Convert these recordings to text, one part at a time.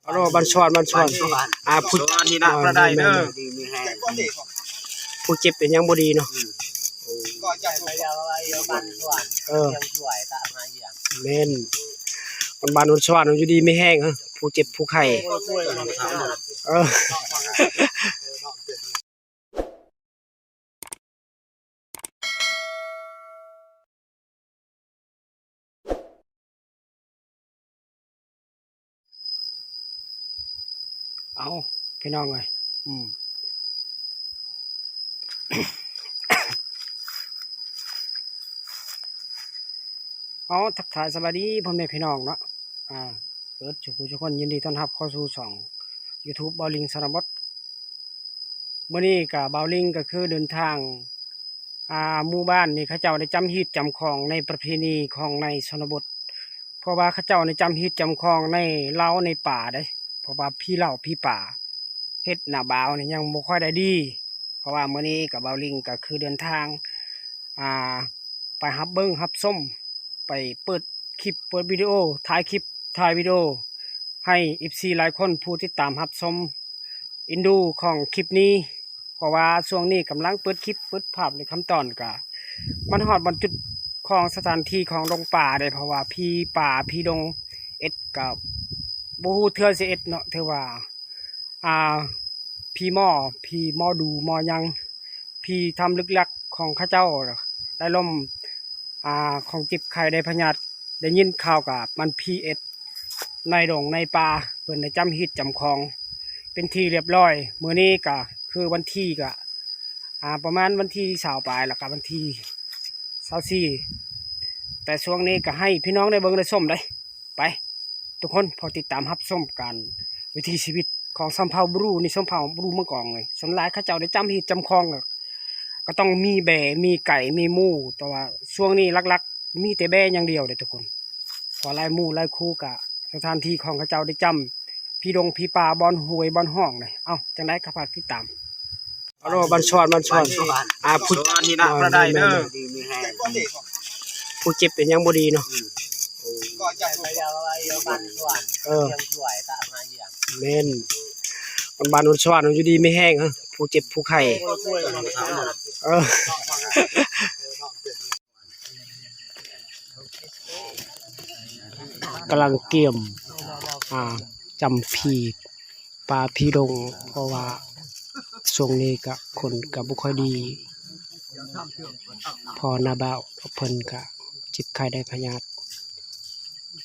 ອາໂລ ບ້ານສວນ ບ້ານສວນ ບ້ານສວນ ອາ ຜູ້ ສວນນີ້ນະ ພະໃດເດີ ຜູ້ເຈັບເປັນຫຍັງບໍ່ດີເນາະ ອືມ ເອີ ແມ່ນ ບ້ານສວນ ຢູ່ດີມີແຮງ ຜູ້ເຈັບຜູ້ໄຂ້ ເອີ. ເອົາ ພີ່ນ້ອງເອີຍ ອືມ ເອົາ ທັກທາຍສະບາຍດີພໍ່ແມ່ພີ່ນ້ອງເນາະ ອ່າ ເບິດສູ່ຜູ້ສູ່ຄົນ ຍິນດີຕ້ອນຮັບເຂົ້າສູ່ຊ່ອງຢູທູບ ບ່າວລິງຊະນະບົດ. ມື້ນີ້ກະບ່າວລິງກະຄືເດີນທາງ ອ່າ ໝູ່ບ້ານນີ້ ເຂົາເຈົ້າໄດ້ຈຳຮີດຈຳຄອງໃນປະເພນີຂອງໃນຊົນນະບົດ ເພາະວ່າເຂົາເຈົ້ານີ້ຈຳຮີດຈຳຄອງໃນລາວໃນປ່າເດ້ ເພາະວ່າຜີເຫຼົ່າຜີປ່າເຮັດໜ້າບ່າວນີ້ຍັງບໍ່ຄ່ອຍໄດ້ດີ ເພາະວ່າມື້ນີ້ກະບ່າວລິງກະຄືເດີນທາງ ອ່າ ໄປຮັບເບິ່ງຮັບຊົມ ໄປເປີດຄລິບເປີດວິດີໂອ ຖ່າຍຄລິບຖ່າຍວິດີໂອ ໃຫ້ເອັຟຊີຫຼາຍຄົນຜູ້ຕິດຕາມຮັບຊົມເອັນດູຂອງຄລິບນີ້ ເພາະວ່າຊ່ວງນີ້ກຳລັງເປີດຄລິບເປີດພາບໃນຂັ້ນຕອນ ກະມັນຮອດບ່ອນຈຸດຂອງສະຖານທີ່ຂອງດົງປ່າເດ້ ເພາະວ່າຜີປ່າຜີດົງເອັດ ກະບໍ່ຮູ້ເທື່ອຊິເອັດເນາະ ຖືວ່າ ອ່າ ຜີໝໍ ຜີໝໍດູໝໍຫຍັງ ຜີທຳລຶກລັບຂອງເຂົາເຈົ້າໄດ້ລົມ ອ່າ ຂອງເຈັບໄຂ້ໄດ້ພະຍາດ ໄດ້ຍິນຂ່າວກະມັນຜີເອັດໃນດົງໃນປ່າ ເພິ່ນໄດ້ຈຳຮີດຈຳຄອງເປັນທີ່ລຽບລ້ອຍ. ມື້ນີ້ກະຄືວັນທີກະ ອ່າ ປະມານວັນທີຊາວປາຍ ແລ້ວກະວັນທີຊາວສີ່ ແຕ່ຊ່ວງນີ້ກະໃຫ້ພີ່ນ້ອງໄດ້ເບິ່ງໄດ້ຊົມເດ້. ໄປ ທຸກຄົນ ເຝົ້າຕິດຕາມຮັບຊົມການວິຖີຊີວິດຂອງຊົນເຜົ່າບຣູນີ້ ຊົນເຜົ່າບຣູເມືອງກອງນີ້ ສ່ວນຫຼາຍເຂົາເຈົ້າໄດ້ຈຳຮີດຈຳຄອງ ກະຕ້ອງມີແບ້ ມີໄກ່ ມີໝູ ແຕ່ວ່າຊ່ວງນີ້ຫຼັກໆມີແຕ່ແບ້ຢ່າງດຽວເດ້ທຸກຄົນ ເພາະຫຼາຍໝູ່ຫຼາຍຄູ່ກະ ສະຖານທີ່ຂອງເຂົາເຈົ້າໄດ້ຈຳຜີດົງຜີປ່າ ບ່ອນຫ້ວຍບ່ອນຮ່ອງເດ້. ເອົ້າ ຈັ່ງໃດກະຝາກຕິດຕາມ. ອາໂລ ບ້ານສວນ ບ້ານສວນ ບ້ານສວນ ອາ ຜູ້ ສວນນີ້ນະ ພະໃດເດີ ແມ່ນ ແມ່ນ ຜູ້ເຈັບເປັນຫຍັງບໍ່ດີເນາະ ອືມ ເອີ ແມ່ນ ບ້ານສວນ ຢູ່ດີມີແຮງ ຜູ້ເຈັບຜູ້ໄຂ້ ເອີ. ກຳລັງກຽມ ອ່າ ຈຳຜີປ່າຜີດົງ ເພາະວ່າຊ່ວງນີ້ກະຄົນກະບໍ່ຄ່ອຍດີ ເພາະວ່ານ້າບ່າວເພິ່ນກະເຈັບໄຂ້ໄດ້ພະຍາດ.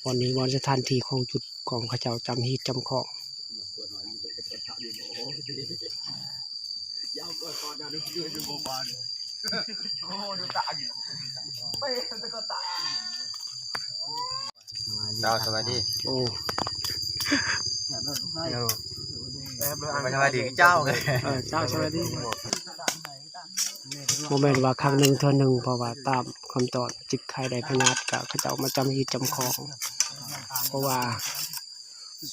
ບ່ອນນີ້ບ່ອນສະຖານທີ່ຂອງຈຸດຂອງເຂົາເຈົ້າຈຳຮີດຈຳຄອງ. ເຈົ້າ ສະບາຍດີ ໂອ້ ສະບາຍດີເຈົ້າ ເອີ ເຈົ້າ ສະບາຍດີ. ບໍ່ແມ່ນວ່າຄັ້ງໜຶ່ງເທື່ອໜຶ່ງ ເພາະວ່າຕາມຂັ້ນຕອນເຈັບໄຂ້ໄດ້ພະຍາດ ກະເຂົາເຈົ້າມາຈຳຮີດຈຳຄອງ ເພາະວ່າ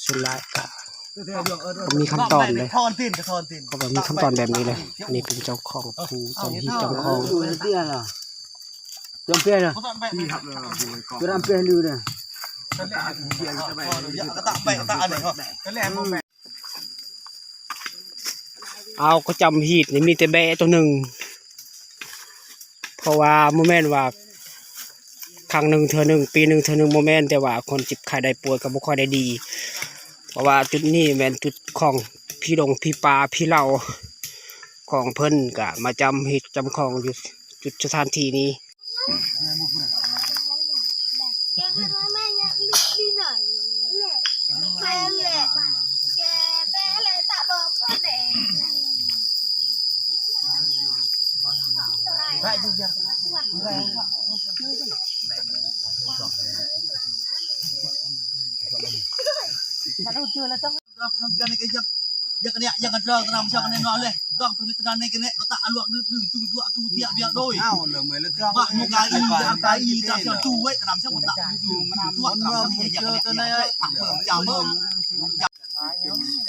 ສ່ວນຫຼາຍກະ ກະມີຂັ້ນຕອນເດ້ ເພາະວ່າມີຂັ້ນຕອນແບບນີ້ເລີຍ. ອັນນີ້ເປັນເຈົ້າຂອງຜູ້ຈຳຮີດຈຳຄອງ ເອົາ ເຂົາຈຳຮີດນີ້ມີແຕ່ແບ້ໂຕໜຶ່ງ ເພາະວ່າບໍ່ແມ່ນວ່າຄັ້ງໜຶ່ງເທື່ອໜຶ່ງ ປີໜຶ່ງເທື່ອໜຶ່ງ ບໍ່ແມ່ນ ແຕ່ວ່າຄົນເຈັບໄຂ້ໄດ້ປ່ວຍກະບໍ່ຄ່ອຍໄດ້ດີ ເພາະວ່າຈຸດນີ້ແມ່ນຈຸດຂອງຜີດົງຜີປ່າຜີເຫຼົ່າ ຂອງເພິ່ນກະມາຈຳຮີດຈຳຄອງຢູ່ຈຸດສະຖານທີ່ນີ້.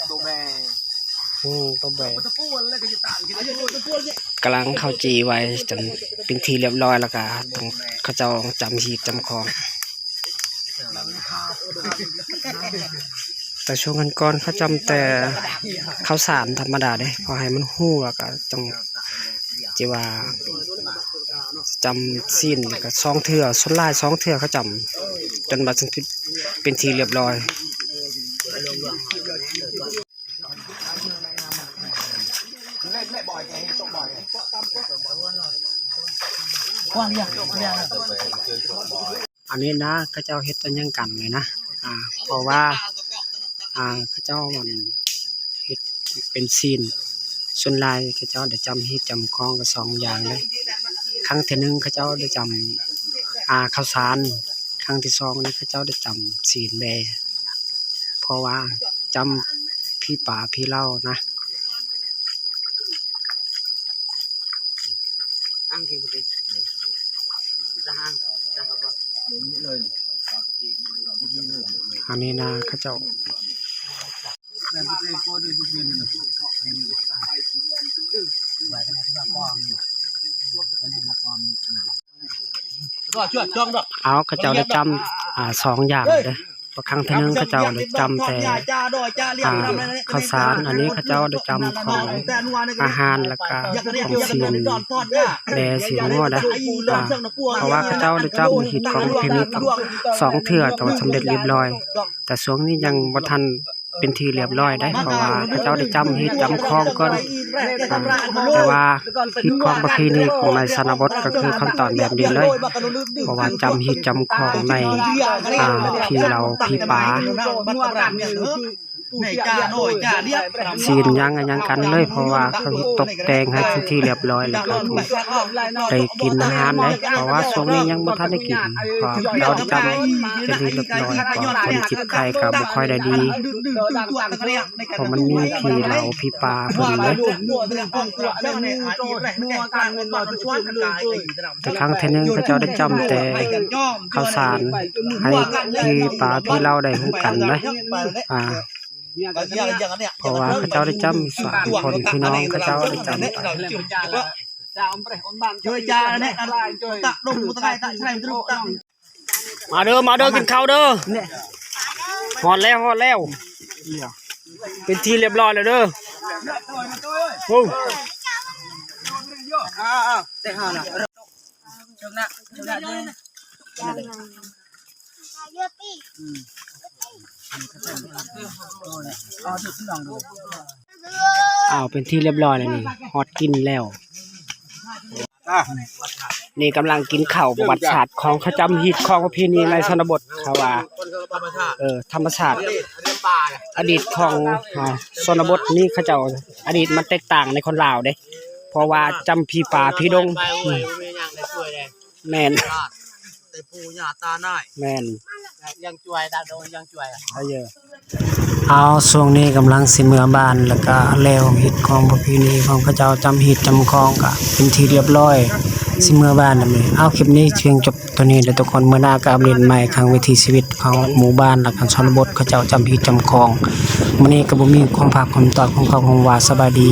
ໂຕແບ້ ອືມ ໂຕແບ້ ກຳລັງເຂົ້າຈີ່ໄວ້ຈົນເປັນທີ່ລຽບຮ້ອຍ ແລ້ວກະເຂົາເຈົ້າຈຳຮີດຈຳຄອງ. ແຕ່ຊ່ວງກ່ອນໆ ເຂົາຈຳແຕ່ເຂົ້າສານທຳມະດາເດ້ ເພາະໃຫ້ມັນຮູ້ ແລ້ວກໍຈັ່ງ ທີ່ວ່າຈຳສິນ ແລ້ວກໍສອງເທື່ອ ສ່ວນຫຼາຍສອງເທື່ອເຂົາຈຳ ຈົນວ່າເປັນທີ່ລຽບລ້ອຍ. ອັນນີ້ນະ ເຂົາເຈົ້າເຮັດອັນຫຍັງກັນນີ້ນະ ອ່າ ເພາະວ່າ ອ່າ ເຂົາເຈົ້າອັນ ເຮັດເປັນສິນ ສ່ວນຫຼາຍເຂົາເຈົ້າໄດ້ຈຳຮີດຈຳຄອງກໍສອງຢ່າງເລີຍ. ຄັ້ງທີໜຶ່ງເຂົາເຈົ້າໄດ້ຈຳ ອ່າ ເຂົ້າສານ, ຄັ້ງທີສອງນີ້ເຂົາເຈົ້າໄດ້ຈຳສິນແດ່ ເພາະວ່າຈຳຜີປາຜີເຫຼົ່ານະ. ອັນນີ້ນະ ເຂົາເຈົ້າ ເອົາ ເຂົາເຈົ້າໄດ້ຈຳ ອ່າ ສອງຢ່າງເດ້. ວ່າຄັ້ງທີໜຶ່ງເຂົາເຈົ້າໄດ້ຈຳແຕ່ ອ່າ ເຂົ້າສານ, ອັນນີ້ເຂົາເຈົ້າໄດ້ຈຳຂອງອາຫານ ແລ້ວກະຂອງສິນແດ່ສິນງົວນະ ອ່າ ເພາະວ່າເຂົາເຈົ້າໄດ້ຈຳຮີດຄອງປະເພນີສອງເທື່ອ ແຕ່ວ່າສຳເລັດລຽບລ້ອຍ, ແຕ່ຊ່ວງນີ້ຍັງບໍ່ທັນເປັນທີ່ລຽບລ້ອຍເດ້ ເພາະວ່າເຂົາເຈົ້າໄດ້ຈຳຮີດຈຳຄອງກ່ອນ ອ່າ ແຕ່ວ່າ ຮີດຄອງປະເພນີຂອງໃນຊົນນະບົດກໍຄືຂັ້ນຕອນແບບນີ້ເລີຍ ເພາະວ່າຈຳຮີດຈຳຄອງໃນ ອ່າ ຜີເຫຼົ່າຜີປາ ສີນຫຍັງອັນຫຍັງກັນເລີຍ ເພາະວ່າເຂົາເຮັດຕົກແຕ່ງໃຫ້ເປັນທີ່ລຽບລ້ອຍ ແລ້ວກໍໄດ້ກິນອາຫານເດ້ ເພາະວ່າຊ່ວງນີ້ຍັງບໍ່ທັນໄດ້ກິນ ເພາະວ່າເຂົາຈຳເປັນທີ່ລຽບລ້ອຍ ເພາະວ່າຄົນເຈັບໄຂ້ກໍບໍ່ຄ່ອຍໄດ້ດີ ເພາະມັນມີຜີເຫຼົ່າຜີປາເພິ່ນເດ້. ແຕ່ຄັ້ງທີໜຶ່ງເຂົາເຈົ້າໄດ້ຈຳແຕ່ເຂົ້າສານ ໃຫ້ຜີປາຜີເຫຼົ່າໄດ້ຮູ້ກັນເດ້ ອ່າ ເພາະວ່າເຂົາເຈົ້າໄດ້ຈຳສາມຄົນ ພີ່ນ້ອງເຂົາເຈົ້າໄດ້ຈຳ. ມາເດີ ມາເດີ ກິນເຂົ້າເດີ ຮອດແລ້ວ ຮອດແລ້ວ ເປັນທີ່ລຽບລ້ອຍແລ້ວເດີ. ໂອ້ ອ້າວ ເປັນທີ່ລຽບລ້ອຍແລ້ວນີ້ ຮອດກິນແລ້ວ. ນີ້ກຳລັງກິນເຂົ້າປະຫວັດສາດຂອງເຂົາຈຳຮີດຄອງປະເພນີໃນຊົນນະບົດ ເຂົາວ່າ ເອີ ທຳມະຊາດ ອະດີດຂອງ ອ່າ ຊົນນະບົດນີ້ເຂົາເຈົ້າ ອະດີດມັນແຕກຕ່າງໃນຄົນລາວເດ້ ເພາະວ່າຈຳຜີປ່າຜີດົງ ແມ່ນ ແຕ່ປູ່ຍ່າຕານາຍ ແມ່ນ ຍັງຈວຍດາດງຍັງຈວຍ ອາເຢີ. ເອົາ ຊ່ວງນີ້ກຳລັງຊິເມືອບ້ານ ແລ້ວກະແລ້ວຮີດຄອງປະເພນີຂອງເຂົາເຈົ້າ ຈຳຮີດຈຳຄອງກະເປັນທີ່ລຽບລ້ອຍ ຊິເມືອບ້ານແລ້ວນີ້. ເອົາ ຄລິບນີ້ພຽງຈົບເທົ່ານີ້ແຫຼະທຸກຄົນ ມື້ໜ້າກະອັບເດດໃໝ່ ທາງວິຖີຊີວິດຂອງໝູ່ບ້ານ ແລ້ວກະຊົນນະບົດເຂົາເຈົ້າຈຳຮີດຈຳຄອງ. ມື້ນີ້ກະບໍ່ມີຄວາມພາກຄວາມຕອດ ຄວາມເຂົ້າຄວາມວ່າ ສະບາຍດີ.